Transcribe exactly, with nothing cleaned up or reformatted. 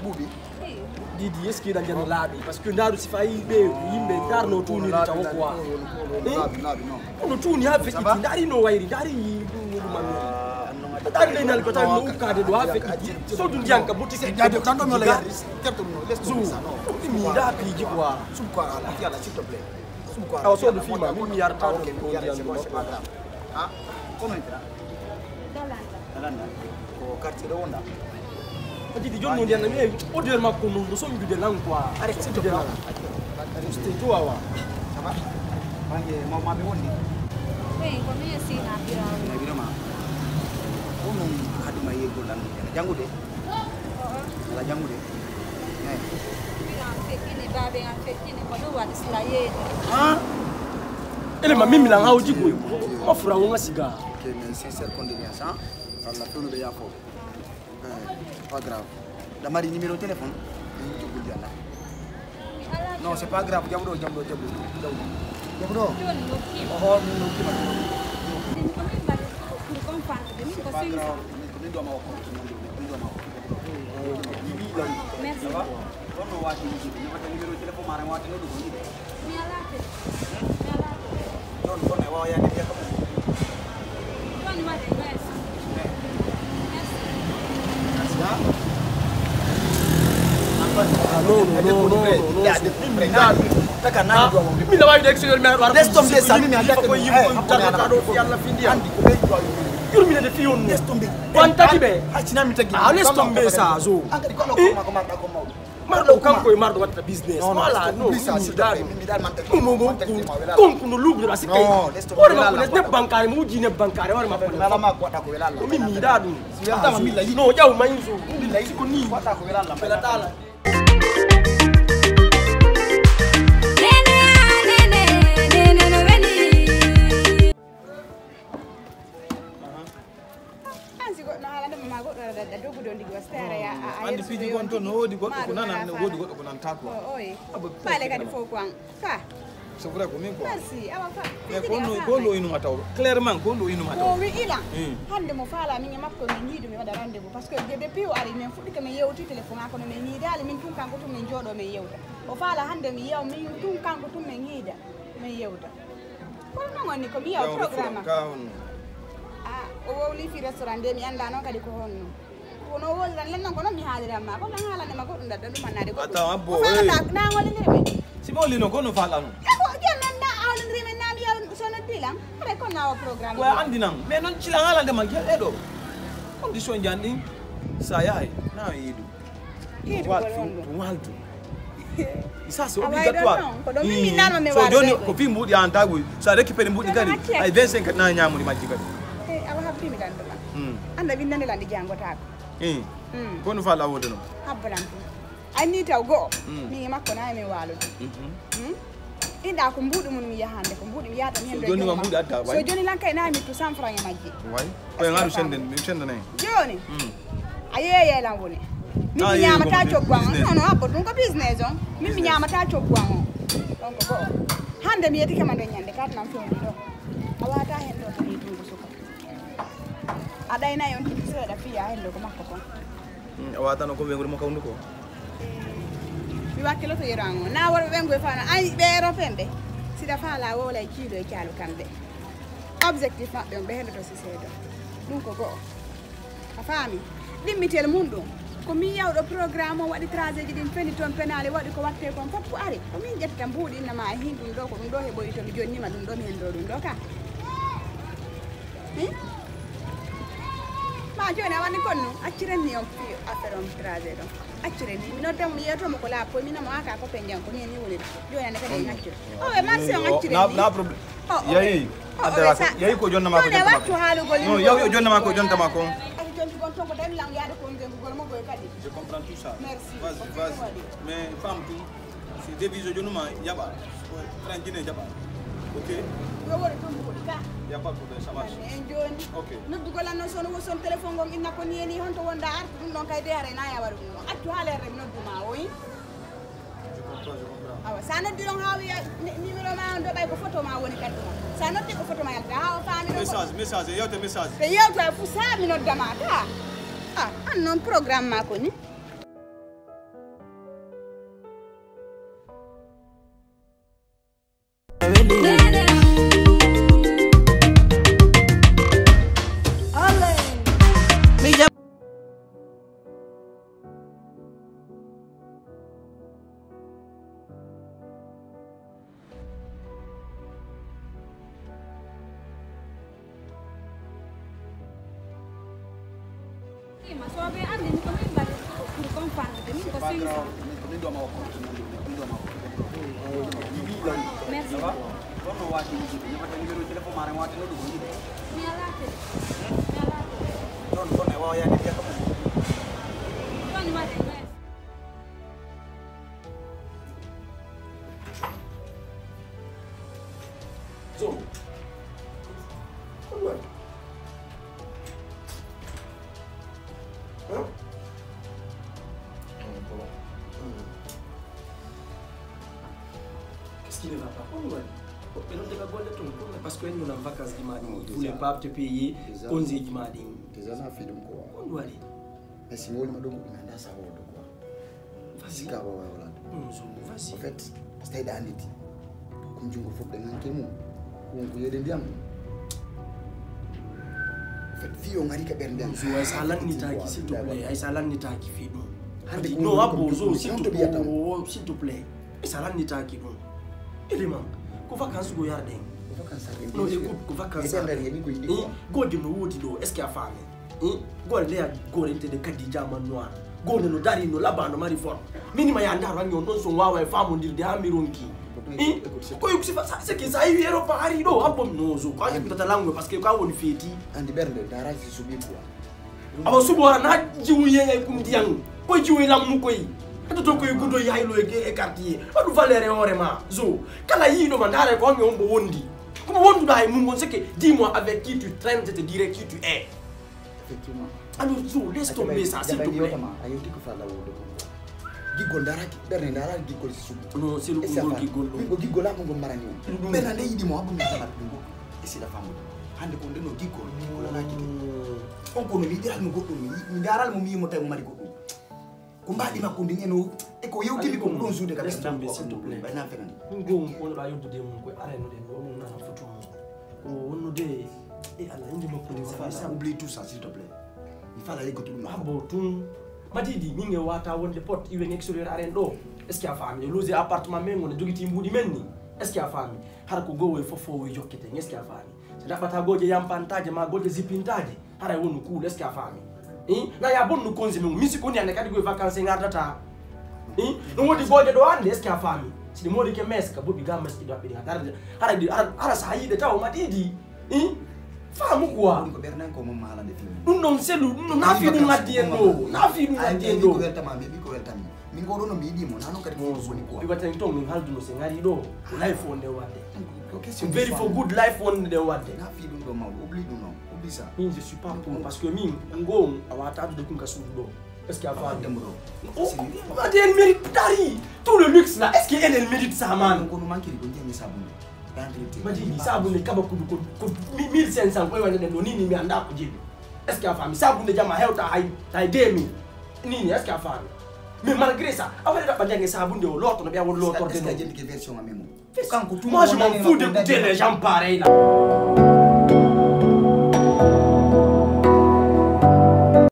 Buuɓi. Didi, est-ce que ɗan jano laaɓi? Parce que ndaru si fayi ɓe yimɓe ndarno tuuni tawo quoi. Laaɓi, laaɓi, non. Kono tuuni ha fekkiti, ndari no wayri, ndari ɗum ɗum man. Ndari le nal ko tan no ukkade ɗo ha fekkiti. So ɗum ndiyan ka botti. Jaade tan ɗo mi wala yarri. Kerto ɗum no, laisse tomber ça, non. Mi da piiji quoi. Subhanallah, yalla, s'il te plaît. Subhanallah. Awa so ɗum fima, min mi yarta ɗum ko ndiyan ɗum. Ah, kono entira? Dalanda. Dalanda. Ko quartier ɗo wonda? Adidi joni no ndiyan mi odeur makko non no somjude lan quoi. Arrête, s'il te plaît. C'était toi wa. Ça va? Mange ma ma be wondi. Hey, ko mi sina bira. Na bira ma. Ko non haduma yego lan. Jangude. Ala jangude. Eh. Bira fekkini babe an fekkini ko ɗum waɗi sila yeedi. Ah. Ele ma mimi lan hawji ko. Ofra wonga siga. Ok, mes sincères condoléances, hein. Allah fewnuɓe yaafo. Eh, pas grave. Ɗa mari numéro téléphone? Joggol di Allah. Non, c'est pas grave. Jaɓu ɗo, jaɓu ɗo, jaɓu ɗo. Jaɓu ɗo. Oho, min nokkima. C'est pas grave. Min ko min ɗo ma wakko. Min ɗo ma wakko. Merci. Ɗon no waati numéro téléphone ma, wata no ɗum. Mi alaa kadi. Mi alaa kadi. Ɗon, ɗon e wawa yaade ndiyam kam. Ɗon waɗe, merci. Merci. Ah, non, non, non, non, non. Min mi daɗo. Min na wawi de extérieur mi aɗa. Laisse tomber ça, min mi aɗa. Ko yimɓe ko tarata ɗo fi Allah fi ndiyam. Andi ko ɓe jowa. Yurmine de fi on. Laisse tomber. Ko an tagi ɓe. Haccina mi tagi. Ah, laisse tomber ça, zo. An kadi ko Allah ko ma ko ma ko mawɗo. Marɗo kanko e marɗo watta business. Non, non, voilà, non, oublie ça, s'il te plaît. Mi dal man tagi. Mo mo kon kuno lubu da sikai. Non, laisse tomber. Ore ma ko ne bankare mo jine bankare ore ma ko. Lala ma ko ta ko lala. Ko mi mi da ɗum. Si yalta ma mi la yi. No jaw ma inso. Mi la yi ko ni. Ko ta ko lala. Bela tala. An si goɗɗo haalande ma, ma goɗɗo ara dadda dogude on digi wasta ara ya a andi fiji kon to no wodi goɗɗo ko nana no wodi goɗɗo ko nanta ko. Oye. Faale kadi fof ko an ka. C'est vrai ko min ko. Merci awa fa. Mais ko no ko no inuma taw clairement ko no inuma taw. Ko wi ila. Hande mo faala min e makko min yiidu mi wada rendez-vous parce que depuis o ari min fuɗɗi ko min yewti téléphone ako no min yiidaali min tun kanko tun min jooɗo min yewta. O faala hande mi yew min tun kanko tun min yiida min yewta. Kono non woni ko mi yaw programme. Ah, o wowli fi restaurant de mi anda non kadi ko honno. Kono o wowli lan non kono mi haaliran ma. Kono an haalande ma goɗɗum dadda ɗum annade goɗɗum. Attends, abbo. Ko faalata na ngoli ne be. Si mo lino kono faalano. E ko jon non na awlindiri men na mi yaw sono dilan. Kare kono na o programme. Ko andi nan. Mais non ci la haalande ma gel e ɗo. Condition jandi. Sa yahay na yidu. Waltu. Ça c'est obligatoire. So joni ko fi mbuɗi an tagu. So a récupéré mbuɗi kadi ay vingt-cinq na ñamuri majji kadi. Awa habbimi dan ɗuma. Anda windande lan ɗi jangotako. Ko no fala wode no? Habbalan ɗum. Anni taw go'o. Min e makko na e min walude. Inɗa ko mbuuɗi mum mi yahande ko mbuuɗi mi yahata mi hendo joni ma mbuuɗi adda. So joni lan kay na mi tu cent francs e majji. Way. Ko ngaru senden mi senden ay. Joni. A yeeye lan woni. Min mi ñamata coggu an. Non non abbo ɗum ko business on. Min mi ñamata coggu an on. Donc go'o. Hande mi yeti kama ndo ñande kat nan fewndi ɗo. A wata hen ɗo to ni ɗum ko suka. A ɗayna yon tigi seeɗa fiya hen ɗo ko makko kon. A watano ko wengol mo kawdu ko. Mi wakkiloto yeran o na worɓe ɓen goy fano ay ɓe européen ɓe. Siɗa faala wowla e kiiɗo e caalu kamɓe. Objectif maɓɓe on ɓe hendoto si seedo. Ɗum ko go'o. A faami? Ɗimmitel mum ɗum ko min yawɗo programme on waɗi trajet ji ɗin feni toon penaali waɗi ko watte kon fof ko ari ko min ƴetta mbuuɗi innama e hin ɗum ɗo ko ɗum ɗo heɓoyi to mi jonnima ɗum ɗo mi hendo ɗum ɗo ka. Ma joni a wani konno acciren ni on fi affaire on trajet ɗon. Acciren ni mi noddamo mi yewtomo ko laaɓa koye minamo aka ko penjan ko ni ni woni joni ande kadi en accir. Owe marché on acciren ni. Na problème. Yayi. Adara ko yayi ko jonnama ko jonnama ko. Non yaw yo jonnama ko jontama ko. Jonti gon ton ko dami lan yaade ko ngengugol mo goy kadi. Je comprends tout ça. Merci. Vas-y, vas-y. Mais femme tout. Si deviso jonuma yaba. Tranquille yaba. Ok. Yo wori tumbu ko ka. Y a pas de problème, ça marche. En joni. Ok. Noddu golan non sono woson téléphone gon inna ko ni ni honto wonda artu dum don kay de hare na ya waru dum. Accu halere nodduma o yi. Je comprends, je comprends. Awa sa noddi ɗon ha wiya numéro ma on ɗo ɓay ko photo ma woni kadi ma sa noddi ko photo ma yalta ha o faami ɗo message message e yewte message. Te yewta fu sa mi noddama ta. Ah, an noon programme ma ko ni. Ma so ɓe anndi ni ko min mbaɗi pour comprendre ɓe, min ko C'est pas cinq cents. Grave, mais ko min ɗo ma o compte mon ɗo, min ɗo ma o compte. Merci. Ça va? Kono waati wujude, mi waɗa numéro téléphone ma, mi waɗa numéro ɗum. Mi alaa te. Mi alaa te. Ɗon, kono e waawa yaade mbiya kam. Ɗon waɗe, merci. So, ko ɗum waɗi? Hein? Qu'est-ce qui ne va pas? Ko ɗum waɗi? Ɓe ɗon daga golle toon, ko ɗum, parce que en non vacances ji ma ɗin, vous les papes te payer congé ji ma ɗin. Déjà, ça fait ɗum quoi. Ko ɗum waɗi? Mais si mi woni ma ɗo goɗɗum, mi anndaa saha wonde quoi. Vas-y. Sika wawa wala. Mm, so, vas-y. En fait, so tawi ɗa annditi, ko junngo fof ɗe ŋanke mum, ko won ko yeede ndiyam. En fait, fii o ŋari ka ɓernde am. So, ay sa lannitaaki, s'il te plaît, ay sa lannitaaki fii ɗum. Hannde ko non, woni abbo, so, s'il te plaît, oh, s'il te plaît. Ay sa lannitaaki ɗum. Élément, ko vacances go yarɗen. Ko vacances yarɗen, non, bien sûr. Écoute, ko vacances yarɗen. Gode no woodi ɗo, est-ce que a faami? Goore ndeya, goore intede Kadija man noir. Goore no dari, no laba, no mari forme. Minima ya ndaro ange on ɗon son wawa e famondirde ha mi ronki. Ko écoute, c'est que sa, c'est que sa yiwi Europa ari ɗo, abbo mi no so, ko ange kutata langue, parce que ka woni feeti. Andi ɓernde, dara si suɓi quoi. Awa suɓo ara na jiwu yeyay kum ndiyan. Koye jiwu lammu koye. Etoto koye gudo yaylo e, e quartier. Waɗu valeur e hoore ma. So, kala yiɗo ma ndara ko ange on bo wondi. Ko mo wonduɗa e mum on, c'est que dis-moi avec qui tu traînes, je te dirai qui tu es. Effectivement. Alors, so, laisse tomber ça, s'il te plaît. A yewti ko falla wonde ko. Giggol daraki, ɓernde daraki giggol si suɓi. Non, c'est le kongol giggol ɗo. Ko giggol ako ngol marani on. Ɓernde nde yiɗi mo, abbo mi haɗa ɗum goɗɗum. E siɗa famude. Hannde ko nde no giggol, giggol ala gite. On ko no mi yiɗirani goɗɗum, mi, mi darani mo, mi yimo tawi mo mari goɗɗum. Ko mbaɗi makko ndin eno, e ko yewtimi ko ɗon suude ka laisse tomber, s'il te plaît. Ɓay na fenani. Ɗum goo mum ko wonɗo a yewtude mum koye arayno ɗen ɗo, ɗum nana foto mum. Ko wonnude e Allah, innde makko nde. Oublie tout ça, s'il te plaît. Mi fala yeggoto ɗum. Abbo tun. Madidi, min e wata wonde pot, iwen extérieur aren ɗo. Est-ce que a faami? E loger appartement men, wona jogiti mbuuɗi men ni. Est-ce que a faami? Hara ko gowo e fof fof e jokkete, est-ce que a faami? So ɗaɓɓata gooje yampantaje ma gooje zippintaje, haray wonu cool, est-ce que a faami? Ih, na ya bonnu konse men, min si ko ni ande kadi koye vacances ngardata. Ih, no wodi gooje ɗo ande, est-ce que a faami? Si ɗi moodi ke mes, ka boɓi ga mes ɗi ɗaɓɓi ɗi. Hara, hara, hara, hara sa yiide taw ma ɗiɗi. Ih, faamu quoi. Ɗum ko ɓernan ko mo maalande fini. Ɗum ɗon selu, ɗum ɗon na fi ɗum addi en ɗo. Na fi ɗum addi en ɗo. Ko weltama, mi ɓi ko weltami. Min ko ɗo no mi yiɗi mo, na non kadi ko woni quoi. Ɗi waɗi tan ton min halduno se ngari ɗo. Life wonde wadde. Very for good life wonde nde wadde. Na fi ɗum ɗo mawɗo, oublie ɗum non, oublie ça. Min je suis pas pour, parce que min ngo a wata addude kun ka suudu ɗo. Est-ce que a faami? Dembo ɗo. Wadde en mérite dari tout le luxe là, est-ce que enen mérite ça man? Ko no mankiri ko ndiyan e sabunde. Madidi sabunde kaba kudu ko, ko mille cinq cents ko wonde ɗen ɗo ni, ni mi anda ko jeeɓi. Est-ce que a faami? Sabunde jama hewta hay, hay deux mille. Ni ni, est-ce que a faami? Mais malgré ça, a waɗi ɗaɓɓa ndiyan e sabunde o looto no ɓe a won lootorde. Est-ce que a jenti ke version amen mo? Kanko tun. Moi, je m'en fous d'écouter les gens pareils là.